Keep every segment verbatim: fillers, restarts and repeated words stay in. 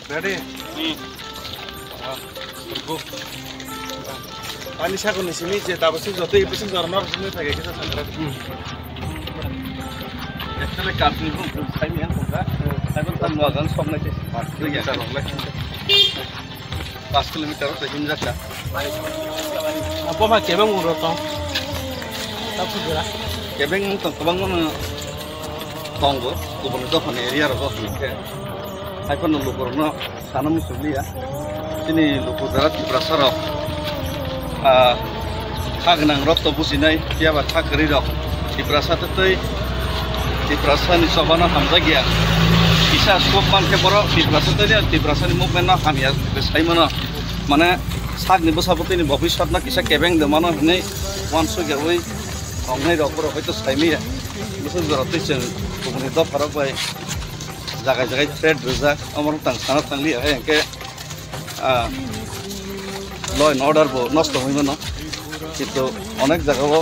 Ready? Ani sakni simi je tabuk sing joto ipisi jorma simi thage kisa sakra. Actually, kapni bu bu sai mi ang kongka. Sai bu tam lo gan sok nai se. Pas kilometer rok lai. Pas kilometer rok him jaka. Apa ma kebeng uro tong. Kebeng tong kebang mana tong bu. Kubun itu kan area rok hingke. Hai pun lukur no. Sana musugliya. Chini luku dara Tiprasa rok, ah, kha gwnang rok to bujinai, phiya ba kha kwrwi rok Tiprasa tei tei Tiprasa ni choba no hamjakya. Kisa scope man khe borok Tiprasa tei tei Tiprasa ni movement no hamya sai mano. Mane sakni bwsa bwtwi ni bobiswt no kisa kebeng de mano hinwi uansuk yawi tongnai rok borok hoito sai maya. Bwswk jora tei chwng kubuni dopha rok bai jagai jagai threat rijak, omo rok tang sana tang liya hai hwnkhe. Ah, law and order bo nosto wngwi mano, kintu onek jaga o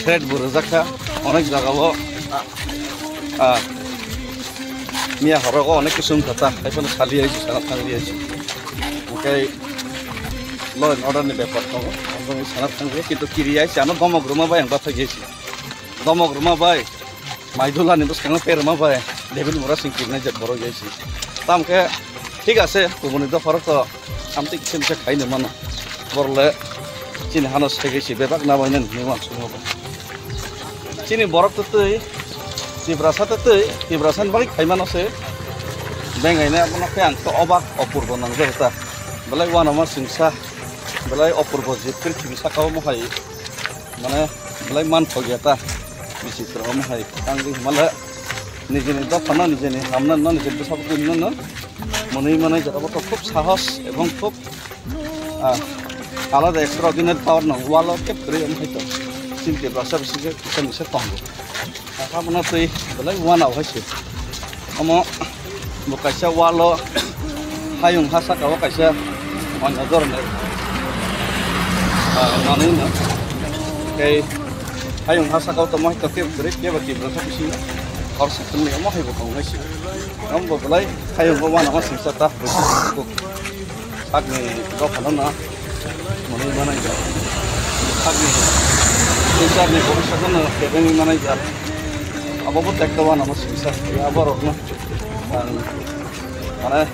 threat bo rijak kha, onek jaga o, ah, miya horo o onek kisu wngkha ta, hai phano sali hai sana thang liya hai. Hwnkhe law and order ni bepar tongo, ang boni sana thang liya, kintu kiri hai se ano domok rwma bai ang bathai hai se, domok rwma bai. Maidula ni bwskango perma bai David Murasing kirnai je borok jai si. Tam khe thik ase, kubuni dopha rok to amtwi kisa misa khai no mano. Borok le chini hano segei si bebak na bai nani hinwi uansukma bai. Chini borok to twi Tiprasa to twi Tiprasa ni bagwi khai mano se. Bengai nai abono khe ang to obak opurbo nang jago ta. Belai uanama singsa, belai opurbo je prithibi saka o mohai. Mane belai manthok ya ta, bisi kwrwngma hai tangwi hwnmale nijini dophano nijini hamnano nijini bwsabo kwrwngmano mwnwi manai jora bo khub sahos ebong khub, ah, alada extraordinary power no walo kep kwrwi omo hai to chini Tiprasa bisi khe kisa misa tongo. Abo no twi belai uanao hai se. Omo bo kaisa walo hayung ha saka o kaisa onya dorni, ah, manwi no. Tei hayung ha saka o tongma hai to kebo kwrwi kebo Tiprasa bisingo hor saktwmni omo hai bo tong hai se. Omo bo belai hayung o uanama singsa ta. Sakni dophano no mwnwi manai jak. Sakni future ni bhobishyot no kebengwi manai jak. Abo bo tekto uanama singsa. Aborok no ang mane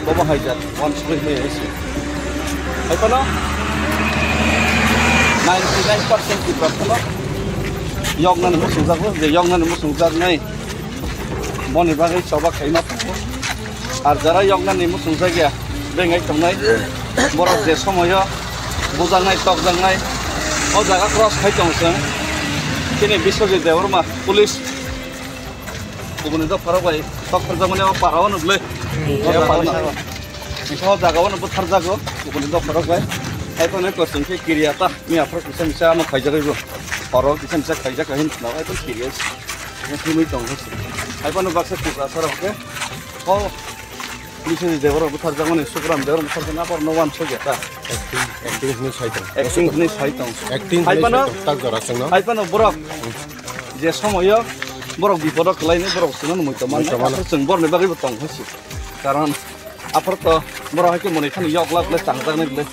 bobo hai jak, uansugwi hai hai se. Hai phano ninety nine percent Tiprasa no yoknani muchungjago, je yoknani muchungjaknai. Boni bagwi choba khaima tongo. Ar jara yoknani muchungjak ya, bengai tongnai. Borok je somoyo bujaknai, tokjaknai, o jaga cross khai tongo chwng. Chini Biswajit Debbarma police kubuni dopharok bai tokpharjakmani o para o nukle. O jaga o no. Hwnkhe o jaga o no butharjago kubuni dopharok bai. Hai phano kosong khe kiriya ta, miya phano kisa misa ano khaijagwi bo. Oro kisa misa khaijak kha hin khna, hai phano kiriya. Himwi tong hai phano baksa Tiprasa rok khe. O Biswajit Debbarma butharjakmani, Sukuram Debbarma butharjakmani, aborok no uansuk ya ta. Acting, acting hwnwi sai tong. Acting hwnwi sai tong. Acting hwnwi sai tong, tak jora chwngno. Hai phano borok je somoyo borok bipodo kwlaini borok chwngno muitu mannai. Muitu mano. Aphuru chwng borokni bagwi bo tong hai se. Karon aphuru to borok hai khe mwnwi thani yok lak le changjaknai le.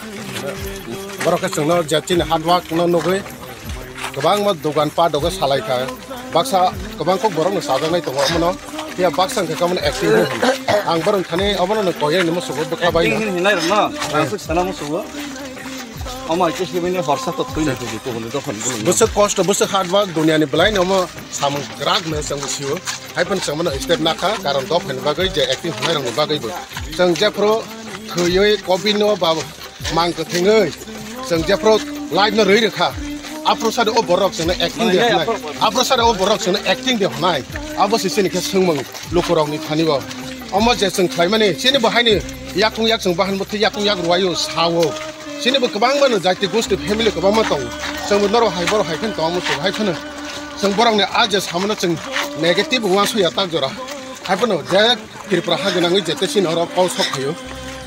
Borok khe chwngno je chini hard work no nugwi kwbangma dogan pat dogo salai kha. Baksa kwbang kok borok no chajaknai tongo omono. Phiya baksa hwnkhe omono acting hwnwi hino. Ang borok thani omono no koi ani musugo bwkha bai. Acting hwnwi hinai rok no. Ang suk sana musugo. Omo hai khe sibini horsa to thwini tubu tubuni dophani bulung. Bwswk kosto, bwswk hard work, duniani bwlaino omo samung kwrak no chwng sio. Hai phano chwng mano step nakha, karon dophani bagwi je acting hwnai rokni bagwi bo. Chwng jephru thwiwi covid no ba mang kwthwngwi chwng jephru life no rwi rwkha. Aphuru sade o borok chwngno acting de hwnai. Aphuru sade o borok chwngno acting de hwnai. Abo se chini khe swngmung lukurokni thani bo. Omo je chwng khlaimani, chini bo haini yakung yak chwng bahan bo thwi yakung yak rwai o sao. Chini bo kwbangma no jati gosti family kwbangma tongo. Chwng bo norok hai borok hai khe tongmo chwng hai phano. Chwng borokni a je samono chwng negative uansukya tak jora. Hai phano je Tripura ha gwnangwi jete chini oro kol sok phaio.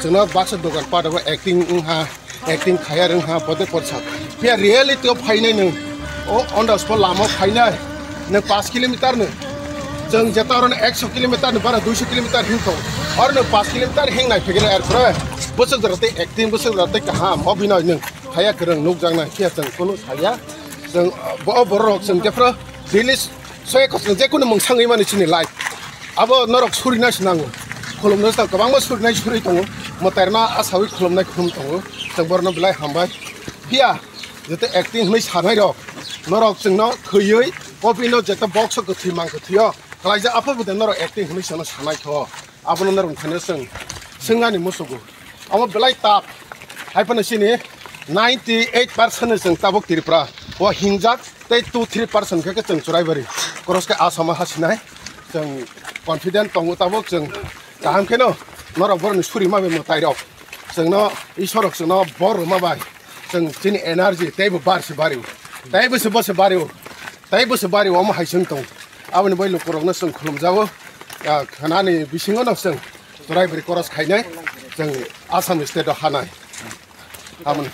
Chwngno baksa dogan pat abo acting wngha. Acting khaya rwng ha, bote porsa. Phiya reality o phainai nwng. O on the spot lama o phainai. Nwng paanch kilometer nwng. Chwng jeta oro ekso kilometer ni bara duiso kilometer hing tong. Oro no paanch kilometer hing nai phegere er pore. Bwswk jora tei acting, bwswk jora tei kaham, obhinoi nwng. Haya kwrwng nukjaknai, phiya chwng kunu saya. Chwng bo borok chwng jephru daily soya kosong jekunu mungsangwi mani chini life. Abo norok surina sinango. Khulumno sa kwbangma surinai suri tongo. Mwtairna asawi khulumnai khulum tongo. Chwng borno belai hambai. Phiya jete acting hwnwi sanai rok. Norok chwngno khwiwi kopino jete box o kwthwi mang kwthwio. Kalaijak aphobwde norok acting hwnwi sano sanai kho. Abono norok thani chwng swngani musugo. Amo belai tap. Hai phano chini ninety eight percent ni chwng tabuk Tripura. O hingjak tei two three percent khe chwng Churaibari. Koros khe Assam o hasinai. Chwng confident tongo tabuk chwng kaham kheno norok boroni suri mabe mwtai rok. Chwngno Ishwar rok chwngno bor rwma bai. Chwng chini energy teibo bar se bario. Teibo se bo se bario. Teibo se bario omo hai chwng tong. Aboni bai lukurokno chwng khulumjago. Ah, khanani bisingo no chwng Churaibari koros khainai. Chwng Assam state o hanai. Aboni.